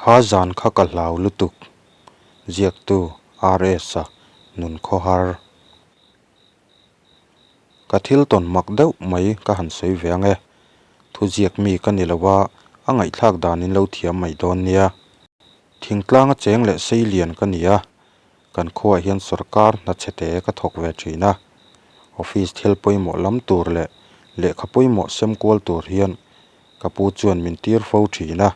Kha zan kha ka hlau lutuk. Ziaktu RS-a nun khawhar. Ka thil tawn mak deuh mai ka han sawi ve ang e. Thuziak mi ka ni lo a, a ngaihthlak dan in lo thiam mai dawn nia. Thingtlanga cheng leh sei lian ka ni a, kan khuaah hian sorkar hna chhete ka thawk ve thin a. Office thil pawimawh lam tur leh lehkha pawimawh sem kual tur hian ka pu chuan min tir fo thin a.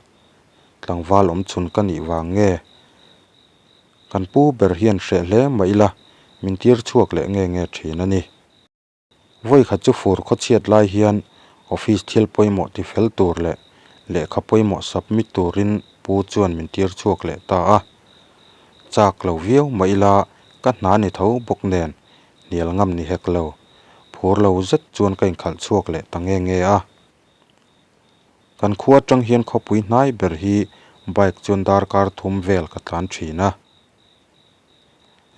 Tlangval awm chhun ka nih vang nge? Kan pu ber hian hreh hle mah ila min tir chhuak leh nge nge thin a ni. Vawi khat chu fur khawchhiat lai hian office thil pawimawh ti fel tur leh lehkha pawimawh submit turin pu chuan min tir chhuak leh ta a. Chak lo viau mah ila ka hna ni tho bawk nen hnial ngam ni hek lo. Phur lo zet chuan ka inkhalh chhuak leh ta nge nge a. Kan khua atang hian khawpui hnai ber hi bike chuan darkar thum vel ka tlan thin a.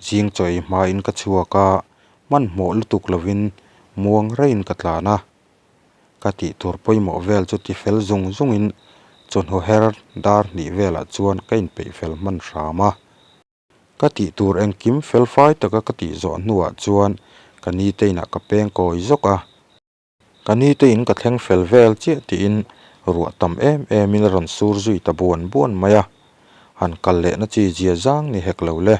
Zing chaw ei hmain ka chhuak a, hmanhmawh lutuk lovin muang reiin ka tlan a. Ka tih tur pawimawh vel chu ti fel zung zungin chawhnu her dar hnih velah chuan ka inpeih fel hman hram a. Ka tih tur engkim fel fai taka ka tih zawh hnuah chuan ka nite inah ka peng kawi zawk a. Ka nite in ka thleng fel vel chiah tiin ruah tam em em in a rawn sur zui ta buan buan mai a, han kal lehna chi zia zang ni hek lo le.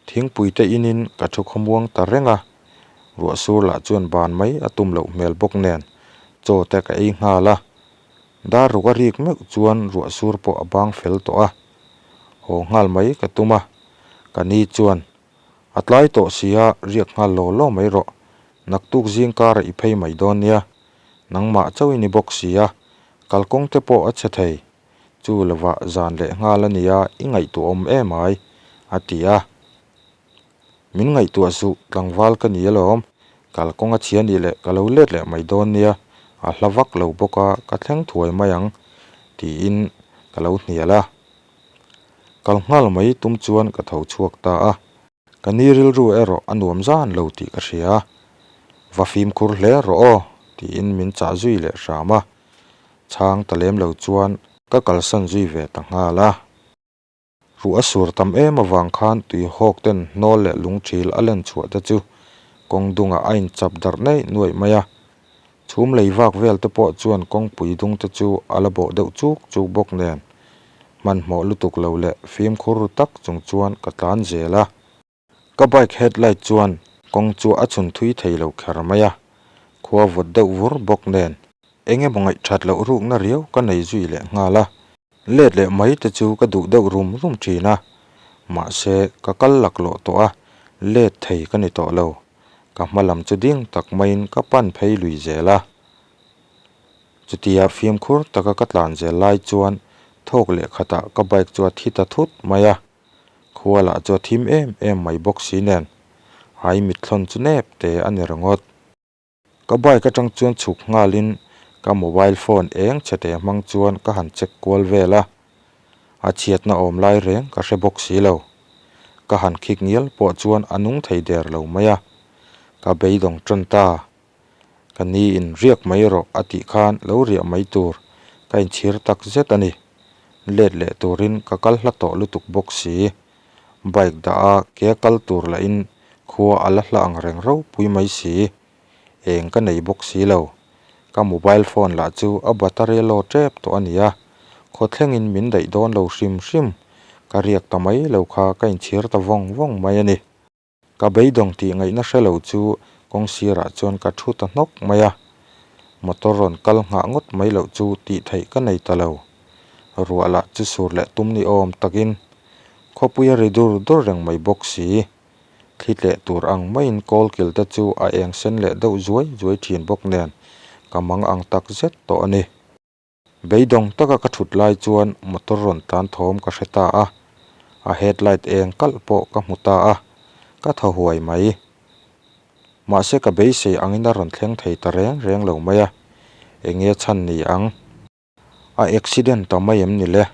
Thingpui te in in ka thu khawmuang ta reng a, ruah sur lah chuan ban mai a tum loh hmel bawk nen chaw te ka ei nghal a, dar ruk a rik meuh chuan ruah sur pawh a bang fel tawh a, haw nghal mai ka tum a, ka ni chuan A tlai tawh si a, riak nghal law law mai rawh. Naktuk zing karah i phei mai dawn nia. Nangmah chauh i ni bawk si a, kalkawng te pawh a chhe thei. Chu lovah zan leh nghal a nia, i ngaihtuah awm em ai, a ti a. Min ngaihtuah suh, tlangval ka ni alawm. Kalkawng a chhia nih leh ka lo let leh mai dawn nia, a hla vak lo bawk a, ka thleng thuai mai ang, tiin ka lo hnial a. Kal nghal mai tum chuan ka tho chhuak ta a. Ka ni rilru erawh a nuam zan lo tih ka hria. Va fimkhur hle rawh aw tiin min chah zui leh hram a. Chhang ta lem lo chuan ka kalsan zui ve ta nghal a. Ruh a sur tam em avang khan tui hawk ten hnawl leh lungthil a len chhuah te chu kawng dungah a inchap darh neih nuaih mai a. Chhum lei vak vel te pawh chuan kawngpui dung te chu a la bawh deuh chuk chuk bawk nen hmanhmawh lutuk lo leh fimkhur ru tak chung chuan ka tlan zel a. Ka bike headlight chuan kawng chu a chhun thui thei lo kher mai a, khua vawt deuh vur bawk nen eng emaw ngaihthat loh rukna riau ka nei zui leh nghal a. Let leh mai te chu ka duh deuh rum rum thin a, mahse ka kal laklawh tawh a, let thei ka ni tawh lo. Ka hma lam chu ding tak maiin ka pan phei lui zel a. Chutia fimkhur taka ka tlan zel lai chuan thawk leh khatah ka bike chu a thi ta thut mai a. Khua lah chu a thim em em mai bawk si nen ai mithlawn chu nep te a ni ringawt. Ka bike atang chuan chhuk nghalin ka mobile phone eng chhe te hmang chuan ka han check kual vel a, a chhiatna awm lai reng ka hre bawk si lo. Ka han khik ngial pawh chuan a nung thei der lo mai a, ka beidawng tan ta. Ka ni in riak mai rawh a tih khan lo riah mai tur ka inchhir tak zet a ni. Let leh turin ka kal hla tawh lutuk bawk si. Bike dah a ke a kal tur lahin khua a la hla ang reng ropui mai si. Eng ka nei bawk si lo. Ka mobile phone lah chu a battery low tep tawh a nia. Khawthlengin min daih dawn lo hrim hrim. Ka riak ta mai lo kha ka inchhir ta vawng vawng mai a ni. Ka beidawng tih ngaihna hre lo chu kawng sirah chuan ka thu ta hnawk mai a. Motor rawn kal nghah ngawt mai loh chu tih theih ka nei ta lo. Ruah lah chu sur leh tum ni awm takin khawpui a ri dur dur reng mai bawk si. Thli tleh tur ang maiin kawl kil te chu a eng sen leh deuh zuai zuai thin bawk nen ka mang ang tak zet tawh a ni. Beidawng taka ka thut lai chuan motor rawn tlan thawm ka hre ta a, a headlight eng kalh pawh ka hmu ta a, ka thaw huai mai. Mahse ka beisei angin a rawn thleng thei ta reng reng lo mai a, enge chhan ni ang? A accident ta mai em ni le?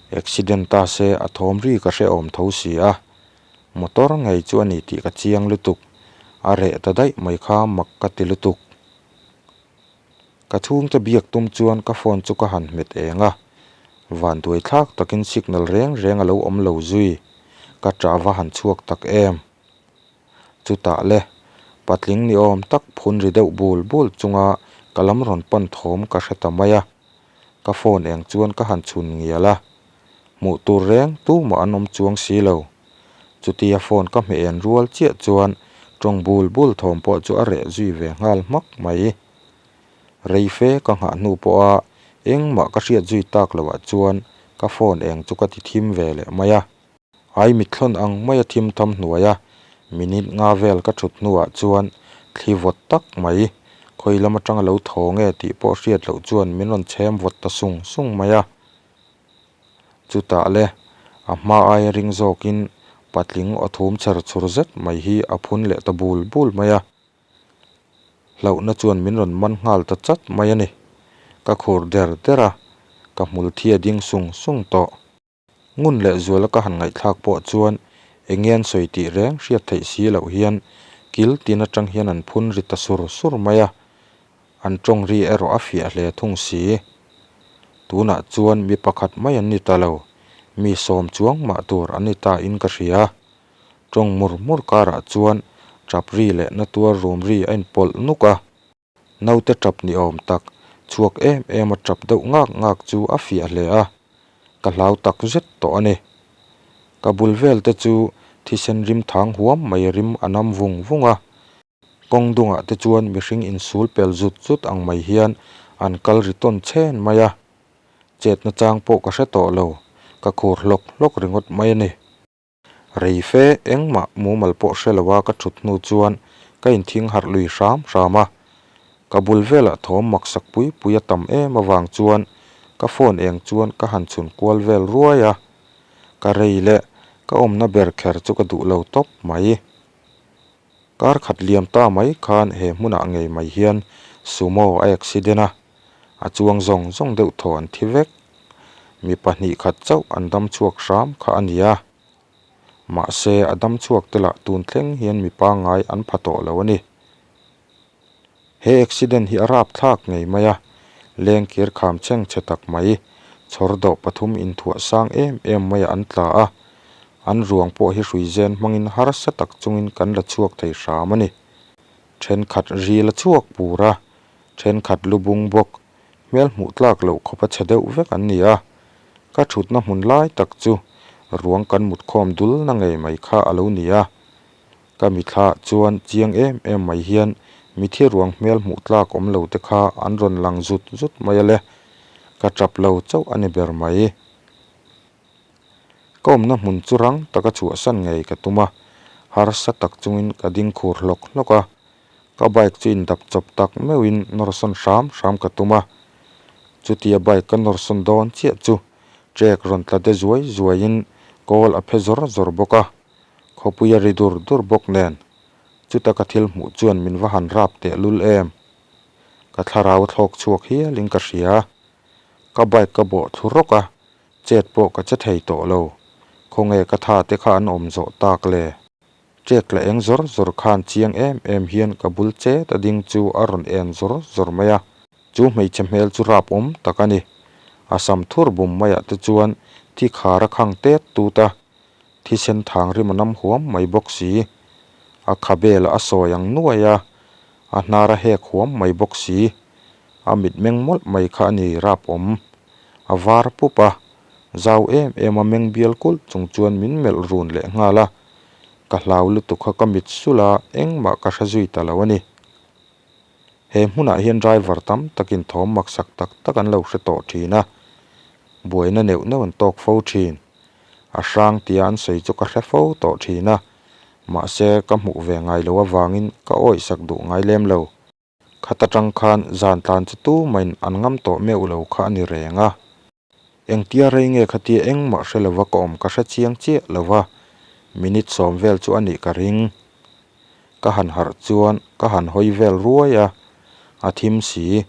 Accident ta se a thawm ri ka hrehawm tho si a, motor ngei chu a ni tih ka chiang lutuk, a reh ta daih mai kha mak ka ti lutuk. Ka chhungte biak tum chuan ka phone chu ka han hmet eng a, Vanduai thlak takin signal reng reng a lo awm lo zui. Ka ṭah va han chhuak tak em. Chutah le, patling ni awm tak phun ri deuh bul bul chunga ka lam rawn pan thawm ka hre ta mai a. Ka phone eng chuan ka han chhun ngial a. Hmuh tur reng tumah an awm chuang si lo. Chutia phone ka hmeh en rual chiah chuan tawng bul bul thawm pawh chu a reh zui ve nghal hmak mai. Rei fe ka nghah hnu pawha engmah ka hriat zui tak loah chuan ka phone eng chu ka ti thim ve leh mai a. Ai mithlawn ang maia thim tham hnuaia minute nga vel ka thut hnuah chuan thli vawt tak mai khawi lam atanga lo thaw nge tih pawh hriat loh chuan min rawn chhem vawt ta sung sung mai a. Chutah le, a hma aia ring zawkin patling aw thum chher chhur zet mai hi a phun leh ta bul bul mai a. Hlauhna chuan min rawn man nghal ta chat mai a ni. Ka khur der der a, ka hmul thi a ding sung sung tawh. Ngun leh zuala ka han ngaihthlak pawh chuan eng nge an sawi tih reng hriat theih si loh hian kil tin atang hian an phun ri ta sur sur mai a, an tawng ri erawh a fiah hle thung si. Tunah chuan mi pakhat mai an ni ta lo, mi sawm chuang mah tur an ni ta in ka hria. Tawng mur mur karah chuan tap ri leh na tuar rum ri a inpawlh nuk a. Naute tap ni awm tak, chhuak em em a tap deuh ngak ngak chu a fiah hle a, ka hlau tak zet tawh a ni. Ka bul vel te chu thisen rim thang huam mai rim a nam vung vung a, kawng dungah te chuan mihring insul pel zut zut ang mai hian an kal ri tawn chhen mai a, chetna chang pawh ka hre tawh lo, ka khur hlawk hlawk ringawt mai a ni. Rei fe engmah mumal pawh hre lo a ka thut hnu chuan ka inthing harh lui hram hram a. Ka bul velah thawm maksak pui pui a tam em avang chuan ka phone eng chuan ka han chhun kual vel ruai a. Ka rei leh ka awmna ber kher chu ka duh lo tawp mai. Kar khat liam ta mai khan he hmunah ngei mai hian Sumo a accident a. A chuang zawng zawng deuh thaw an thi vek. Mi pahnih khat chauh an dam chhuak hram kha a ni a. Mahse, a dam chhuak te lah tun thleng hian mi pangngai an pha tawh lo a ni. He accident hi a rap thlak ngei mai a, lengkir kham chheng chhe tak mai, chhawr dawh pathum inthuah sang em em maiah an tla a, an ruang pawh hi hruizen hmangin harsa tak chungin kan la chhuak thei hram a ni. Thenkhat ri la chhuak pur a, Thenkhat lu bung bawk, hmel hmuh tlak loh khawp a chhe deuh vek an ni a. Ka thutna hmun lai tak chu ruang kan mut khawm dul na ngei mai kha a lo ni a. Ka mithla chuan chiang em em mai hian mithi ruang hmel hmuh tlak awm lo te kha an rawn lang zut zut mai a le. Ka tap lo chauh a ni ber mai. Ka awmna hmun chu rang taka chhuahsan ngei ka tum a, harsa tak chungin ka ding khur hlawk hlawk a. Ka bike chu indap chawp tak meuhin nawr sawn hram hram ka tum a, chutia bike ka nawr sawn dawn chiah chu trek rawn tla de zuai zuaiin kawl a phe zawr zawr bawk a, khawpui a ri dur dur bawk nen chuta ka thil hmuh chuan min va han rap tehlul em. Ka thlarau thlawk chhuak hialin ka hria. Ka bike ka bawh thlu rawk a, chet pawh ka che thei tawh lo. Khawnge ka tha te kha an awm zawh tak le? Ṭek la eng zawr zawr khan chiang em em hian ka bul chet a ding chu a rawn en zawr zawr mai a. Chu hmeichhe hmel chu rap awm tak a ni. A sam thur bum maiah te chuan thi khar a khang tet tut a, thisen thang rim a nam huam mai bawk si. A khabe lah a sawi ang nuai a, a hnar a hek huam mai bawk si. A mitmeng mawlh mai kha a ni rap awm. A var pup a, Zau em em a meng bial kulh chung chuan min melh run leh nghal a, ka hlau lutuk kha ka mit sulh a, engmah ka hre zui ta lo a ni. He hmunah hian driver tam takin thawm maksak tak tak an lo hre tawh thin a, buaina neuh neuh an tawk fo thin. A hrang tia an sawi chu ka hre fo tawh thin a, mahse ka hmuh ve ngai lo avangin ka awihsak duh ngai lem lo. Khat atang khan zan tlan chu tumain an ngam tawh meuh lo kha a ni reng a. Engtia rei nge khatia engmah hre lova ka awm ka hre chiang chiah lo va, minute sawm vel chu a nih ka ring. Ka han harh chuan ka han hawi vel ruai a, a thim si.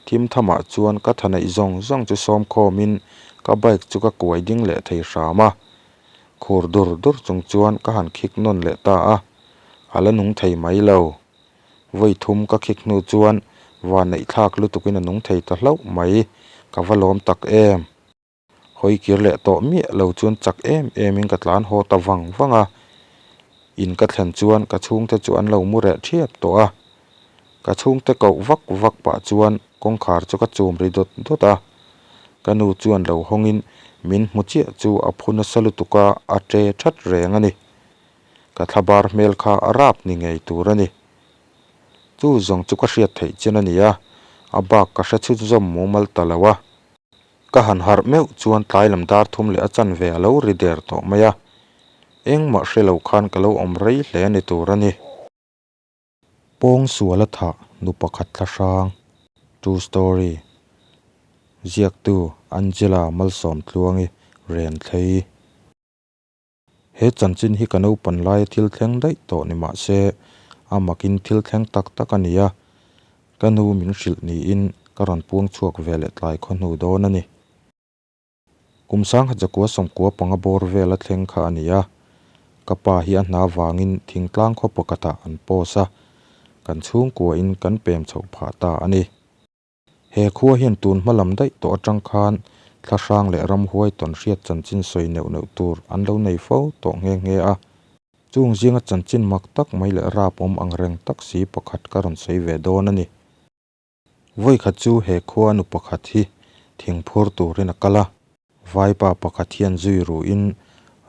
Thim thamah chuan ka tha neih zawng zawng chu sawm khawmin ka bike chu ka kuai ding leh thei hram a. Khur dur dur chung chuan ka han khik nawn leh ta a, a la nung thei mai lo. Vawi thum ka khik hnu chuan van neih thlak lutukin a nung thei ta hlauh mai, ka va lawm tak em. Hawi kir leh tawh miah lo chuan chak em emin ka tlan haw ta vang vang a. In ka thlen chuan ka chhungte chu an lo mu reh thiap tawh a. Ka chhungte koh vak vak pah chuan kawngkhar chu ka chum ri dawt dawt a. Ka nu chuan lo hawngin min hmu chiah chu a phu nasa lutuk a, a ṭe ṭhat reng a ni. Ka thlabar hmel kha a rap ni ngei tur a ni. Chu zawng chu ka hriat theih chin a ni a, a bak ka hre chhunzawm mumal ta lo a. Ka han harh meuh chuan tlai lam dar thum leh a chanve a lo ri der tawh mai a, engmah hre lo khan ka lo awm rei hle ni tur a ni. Pawng sual a thah nu pakhat thla hrang, True Story, Ziaktu Angela Malsawmtluangi Renthlei. He chanchin hi ka naupan laia thil thleng daih tawh ni mah se, a makin thil thleng tak tak a ni a, ka nu min hrilh niin ka rawn puang chhuak ve leh tlai khaw hnu dawn a ni. Kum sangha zakua sawmkua panga bawr vela thleng kha a ni a, ka pa hi a hna vangin thingtlang khaw pakhatah an post a, kan chhungkuain kan pem chhoh phah ta a ni. He khua hian tun hma lam daih tawh atang khan thlahrang leh ramhuai tawn hriat chanchin sawi neuh neuh tur an lo nei fo tawh nghe nghe a. Chung zinga chanchin mak tak mai leh rap awm ang reng tak si pakhat ka rawn sawi ve dawn a ni. Vawikhat chu he khua nu pakhat hi thingphur turin a kal a. Vaipa pakhat hian zui ruhin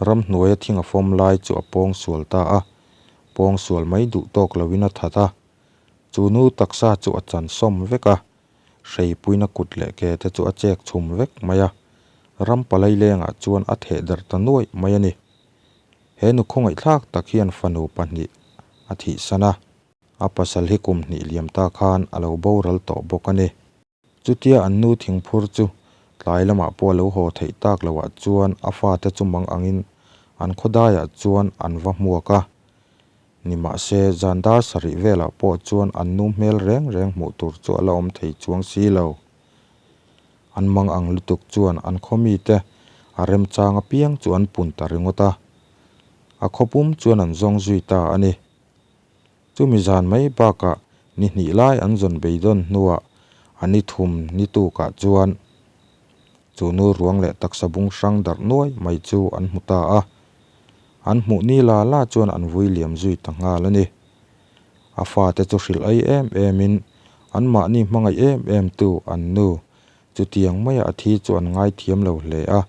ramhnuaia thing a fawm lai chu a pawng sual ta a. Pawng sual mai duh tawk loin a that a. Chu nu taksa chu a chan sawm vek a, hreipuina kut leh ke te chu a chek chhum vek mai a, ram palai lengah chuan a theh darh ta nuaih mai a ni. He nu khawngaihthlak tak hian fanu pahnih a thihsan a, a pasal hi kum hnih liam ta khan a lo boral tawh bawk a ni. Chutia an nu thingphur chu tlai lamah pawh a lo haw theih tak loah chuan a fate chu mang angin an khawdaiah chuan an va hmuak a. Nimahse, zan dar sarih velah pawh chuan an nu hmel reng reng hmuh tur chu a la awm thei chuang si lo. An mang ang lutuk chuan an khaw mite a remchang apiang chu an pun ta ringawt a. A khaw pum chuan an zawng zui ta a ni. Chumi zan mai bakah ni hnih lai an zawn beidawn hnuah a ni thum ni tukah chuan chu nu ruang leh taksa bung hrang darh nuai mai chu an hmu ta a. An hmuh ni la la chuan an vui liam zui ta nghal a ni. A fate chu hrilh ei em emin anmahni hmangaih em em tu an nu chutiang maia a thi chu an ngaithiam lo hle a,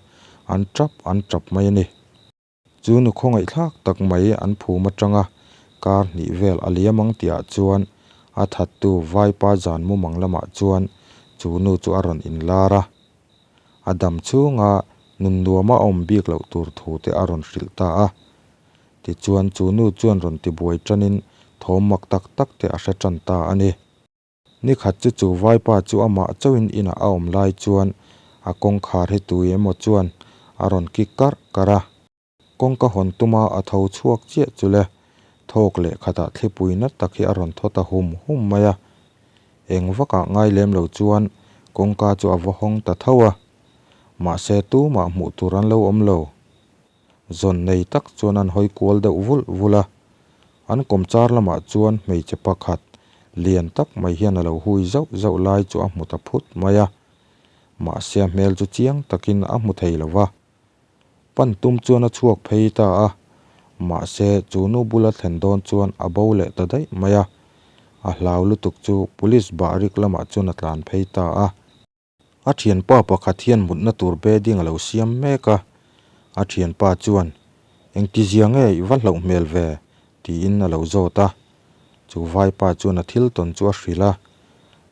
an tap an tap mai a ni. Chu nu khawngaihthlak tak mai an phum atanga kar hnih vel a liam ang tihah chuan a thattu Vaipa zan mumang lamah chuan chu nu chu a rawn inlar a. A dam chhunga nun nuama a awm bik loh tur thu te a rawn hrilh ta a. Tichuan chu nu chuan rawn tibuai tanin thawm mak tak tak te a hre tan ta a ni. Ni khat chu chu vaipa chu amah chauhin inah a awm lai chuan a kawngkhar hi tui emaw chuan a rawn kik karh karh a. Kawngka hawn tuma a tho chhuak chiah chu le, thawk leh khatah thlipui na tak hi a rawn thaw ta hum hum mai a. Eng vakah ngai lem lo chuan kawngka chu a va hawng ta tho a. Mahse tumah hmuh tur an lo awm lo. Zawn nei tak chuan an hawi kual deuh vulh vulh a, an kawmchar lamah chuan hmeichhe pakhat lian tak mai hian a lo hui zauh zauh lai chu a hmu ta phut mai a, mahse a hmel chu chiang takin a hmu thei lo va. Pan tum chuan a chhuak phei ta a, mahse chu nu bula thlen dawn chuan a bo leh ta daih mai a, a hlau lutuk chu police bahrik lamah chuan a tlan phei ta a. A thianpa pakhat hian mutna tur bedding a lo siam mek a, a thianpa chuan, Engtizia nge i va hlauh hmel ve? tiin a lo zawt a. Chu vaipa chuan a thil tawn chu a hrilh a,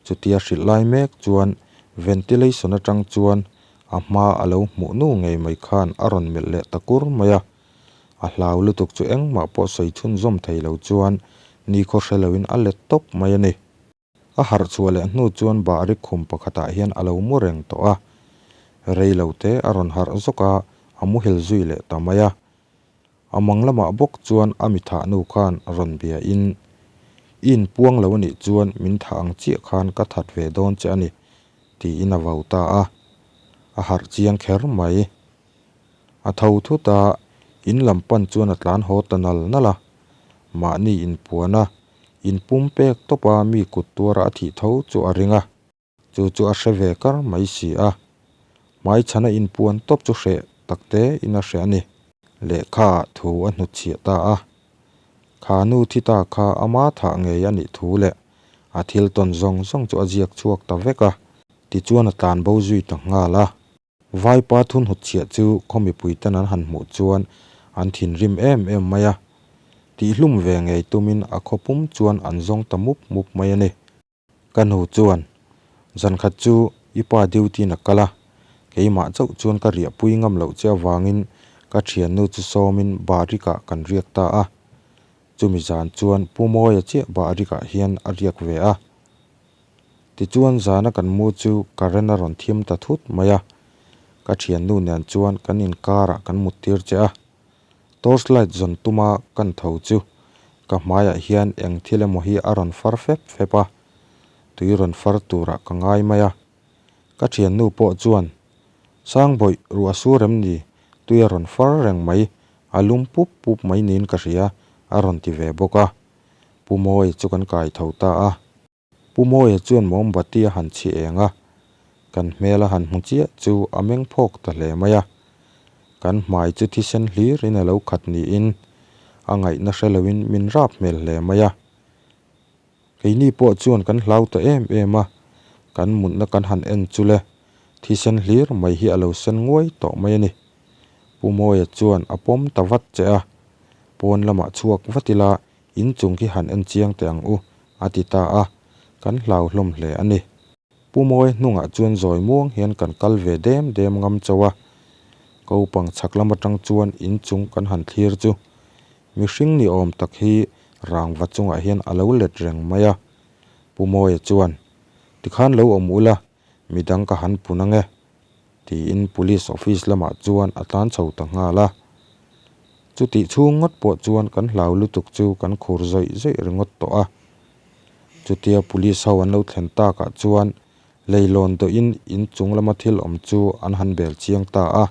chutia hrilh lai mek chuan ventilation atang chuan a hma a lo hmuh nu ngei mai khan a rawn melh leh ta kur mai a. A hlau lutuk chu engmah pawh sawi chhunzawm thei lo chuan nikhaw hre loin a let tawp mai a ni. A harh chhuah leh hnu chuan bahrik khum pakhatah hian a lo mu reng tawh a, rei lo te a rawn harh zawk a, a muhil zui leh ta mai a. A mang lamah bawk chuan a mi thah nu khan rawn bia in, I inpuang lo anih chuan min thah ang chiah khan ka that ve dawn che a ni, tiin a vau ta a. A harh chiang kher mai. A tho thut a, in lam pan chuan a tlan haw ta nal nal a. Mahni inpuan a, In pum pek tawpa mi kut tuara a thih tho chu a ring a, chu chu a hre ve kar mai si a. Hmaichhana inpuan tawp chu hreh tak te in a hreh a ni. Lehkha ah thu a hnutchhiah ta a. Kha nu thi ta kha ama thah ngei a nih thu leh a thil tawn zawng zawng chu a ziak chhuak ta vek a. Tichuan a tlan bo zui ta nghal a. Vaipa thu hnutchhiah chu khaw mipui ten an han hmuh chuan an thinrim em em mai a. Tihhlum ve ngei tumin a khaw pum chuan an zawng ta mup mup mai a ni. Ka nu chuan, Zankhat chu i pa duty in a kal a, keimah chauh chuan ka riahpui ngam loh che avangin ka thiannu chu sawmin Barikah kan riak ta a. Chumi zan chuan Pu Mawia chiah Barikah hian a riak ve a. Tichuan zana kan mu chu current a rawn thim ta thut mai a, ka thiannu nen chuan kan inkarah kan muttir che a. Torch light zawn tuma kan tho chu ka hmaiah hian eng thil emaw hi a rawn far fep fep a, tui rawn far turah ka ngai mai a. Ka thiannu pawh chuan, Sangbawih, ruah sur em ni? Tui a rawn far reng mai, a lum pup pup mai niin ka hria, a rawn ti ve bawk a. Pu Mawia chu kan kai tho ta a. Pu Mawia chuan mawmbati a han chhi eng a, kan hmel a han hmu chiah chu a meng phawk ta hle mai a. Kan hmai chu thisen hlirin a lo khat niin a ngaihna hre loin min rap hmel hle mai a. Keini pawh chuan kan hlau ta em em a, kan mutna kan han en chu le, thisen hlir mai hi a lo sen nguai tawh mai a ni. Pu Mawia chuan a pawm ta vat che a, pawn lamah chhuak vat ila In chung khi han en chiang teh ang u, a ti ta a, kan hlau hlawm hle a ni. Pu Mawi hnungah chuan zawi muang hian kan kal ve dem dem ngam chauh a, kopang chhak lam atang chuan in chung kan han thlir chu mihring ni awm tak hi rangva chungah hian a lo let reng mai a. Pu Mawia chuan, Tikhan lo awm ula, midang ka han pun ange, tiin Police Office lamah chuan a tlan chho ta nghal a. Chutih chhung ngawt pawh chuan kan hlau lutuk chu kan khur zawih zawih ringawt tawh a. Chutia Police ho an lo thlen takah chuan leilawn dawhin in chung lama thil awm chu an han bel chiang ta a.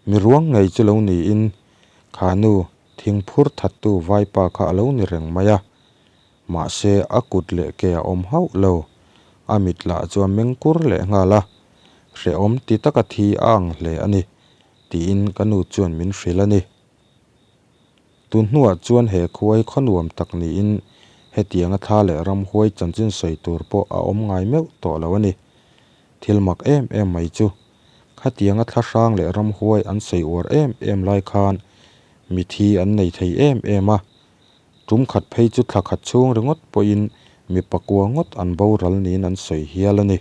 Mi ruang ngei chu lo niin kha nu thingphur thattu vaipa kha a lo ni reng mai a. Mahse, a kut leh ke a awm hauh lo. A mit lah chu a meng kur leh nghal a, hrehawm ti taka thi a ang hle a ni, tiin ka nu chuan min hrilh a ni. Tun hnuah chuan he khuai khaw nuam tak niin hetianga thla leh ramhuai chanchin sawi tur pawh a awm ngai meuh tawh lo a ni. Thil mak em em mai chu, khatianga thla hrang leh ramhuai an sawi uar em em lai khan mithi an nei thei em em a, Tum khat phei chu thla khat chhung ringawt pawhin mi pakua ngawt an boral niin an sawi hial a ni.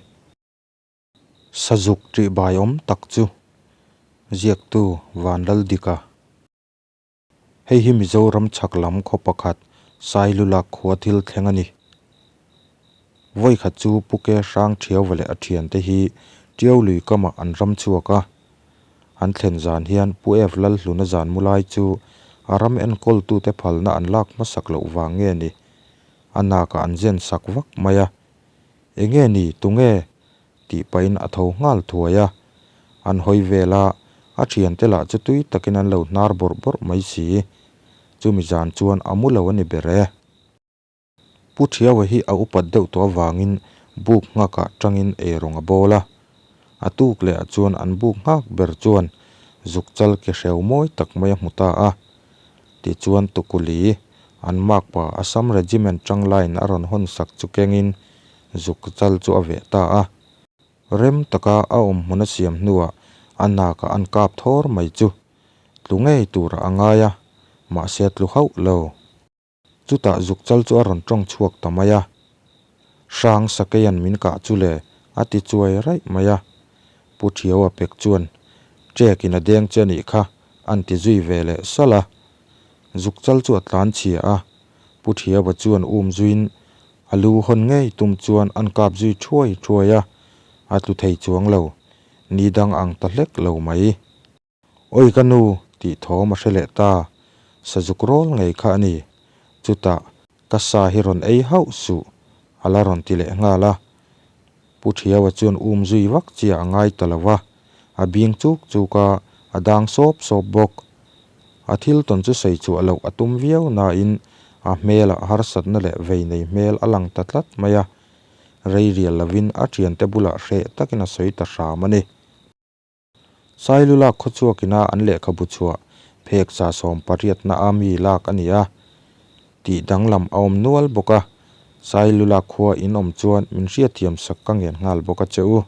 Sazuk ṭihbai awm tak chu ziaktu Vanlaldika. Hei hi Mizoram chhak lam khaw pakhat Sailulak khua thil thleng a ni. Vawi khat chu Puke hrang ṭhiauva leh a ṭhiante hi Ṭiau lui kamah an ram chhuak a. An thlen zan hian Pu Ev Lalhluna zan mu lai chu a ram enkawltute phalna an lak hmasak loh vang nge ni? A nakah an zen sak vak mai a. Enge ni? Tunge? tih pahin a tho nghal thuai a. An hawi vel a, a thiante lah chu tui takin an lo hnar bawrh bawrh mai si. Chumi zan chuan a mu lo a ni ber e. Pu Thiaua hi a upat deuh tawh avangin buk nghakah tangin eirawng a bawl a. A tuk lehah chuan an buk nghak ber chuan zuk chal ke hreu mawi tak mai a hmu ta a. Tichuan Tukuli, an makpa Assam Regiment tang laiin a rawn hawn sak chu kengin zuk chal chu a veh ta a. Rem taka a awm hmun a siam hnuah a nakah an kap thawr mai chu tlu ngei turah a ngai a, mahse a tlu hauh lo. Chutah zuk chal chu a rawn tawng chhuak ta mai a. Hrang Sakeian min kah chu le, a ti chuai raih mai a. Pu Thiaua pek chuan, Ṭekin a deng che a nih kha, an ti zui ve leh salh a. Zuk chal chu a tlan chhia a. Pu Thiaua chuan um zuiin a lu hawn ngei tum chuan an kap zui thuai thuai a, a tlu thei chuang lo, ni dang ang ta hlek lo mai. Awi ka nu tih thawm a hre leh ta, sazuk rawl ngei kha a ni. Chutah, ka sa hi rawn ei hauh suh, a la rawn ti leh nghal a. Pu Thiaua chuan um zui vak chiah a ngai ta lo va, a bing chuk chuk a, a dang sawp sawp bawk. A thil tawn chu sawi chhuah loh a tum viau nain a hmelah harsatna leh vei nei hmel a lang ta tlat mai a, rei rial lovin a thiante bulah hreh takin a sawi ta hram a ni. Sailulak khawchhuak ina an lehkhabu chhuah phek 18 na a mi lak a ni a, tih danglam a awm nual bawk a. Sailulak khua in awm chuan min hriatthiam sak ka ngen nghal bawk a che u.